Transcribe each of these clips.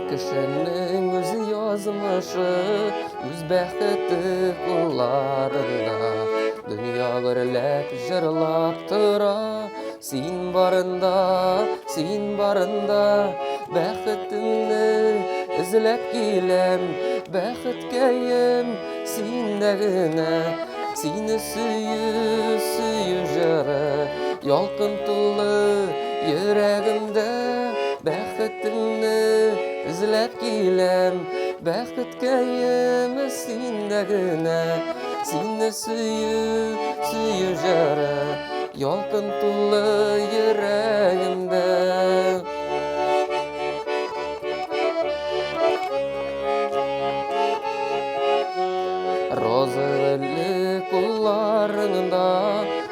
кешенең үз язмышы, үз бәхете кулларында. Дөнья гөрләп җырлап тора, син барында, син барында. Бәхетемне эзләп киләм, бәхеткәем синдә генә. Сине сөю, сөю җыры, ялкын тулы йөрәгемдә. Бәхетемне эзләп киләм, бәхеткәем синдә генә. Сине сөю, сөю җыры, ялкын тулы йөрәгемдә. Роза гөлле кулларыңда,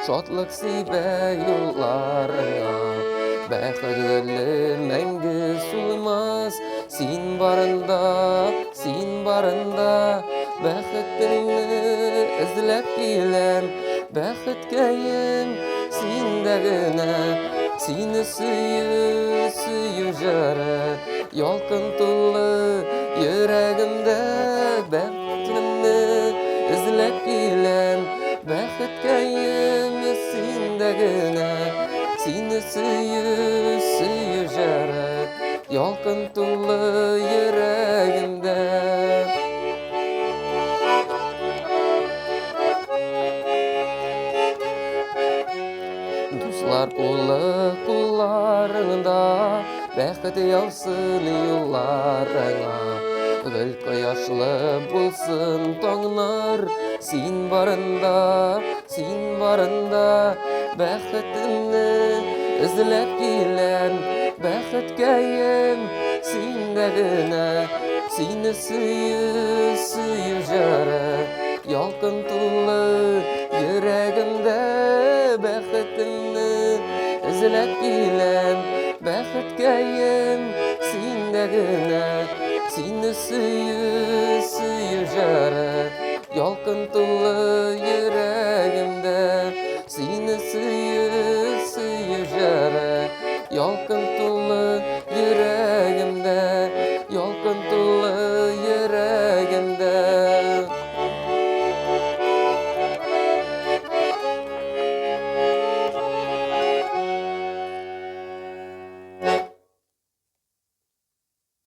шатлык сибә юлларыңа. Бәхет гөле мәңге сулмас, син барында, син барында. Бәхетеңне эзләп киләм, бәхеткәем синдә генә. Сине сөю, сөю җыры, ялкын тулы йөрәгемдә. Бәхетемне эзләп киләм, бәхеткәем синдә генә. Сине сөю, сөю җыры, ялкын тулы йөрәгемдә. Дуслар кулы кулларыңда, бәхет яусын юлларыңа. Гөл кояшлы булсын таңнар, син барында, син барында. Бәхетемне эзләп киләм, бәхеткәем синдә генә. Сине сөю, сөю җыры, ялкын тулы йөрәгемдә. Бәхетемне эзләп киләм, бәхеткәем синдә генә. Сине сөю, сөю җыры, ялкын тулы йөрәгемдә. Сине сөю.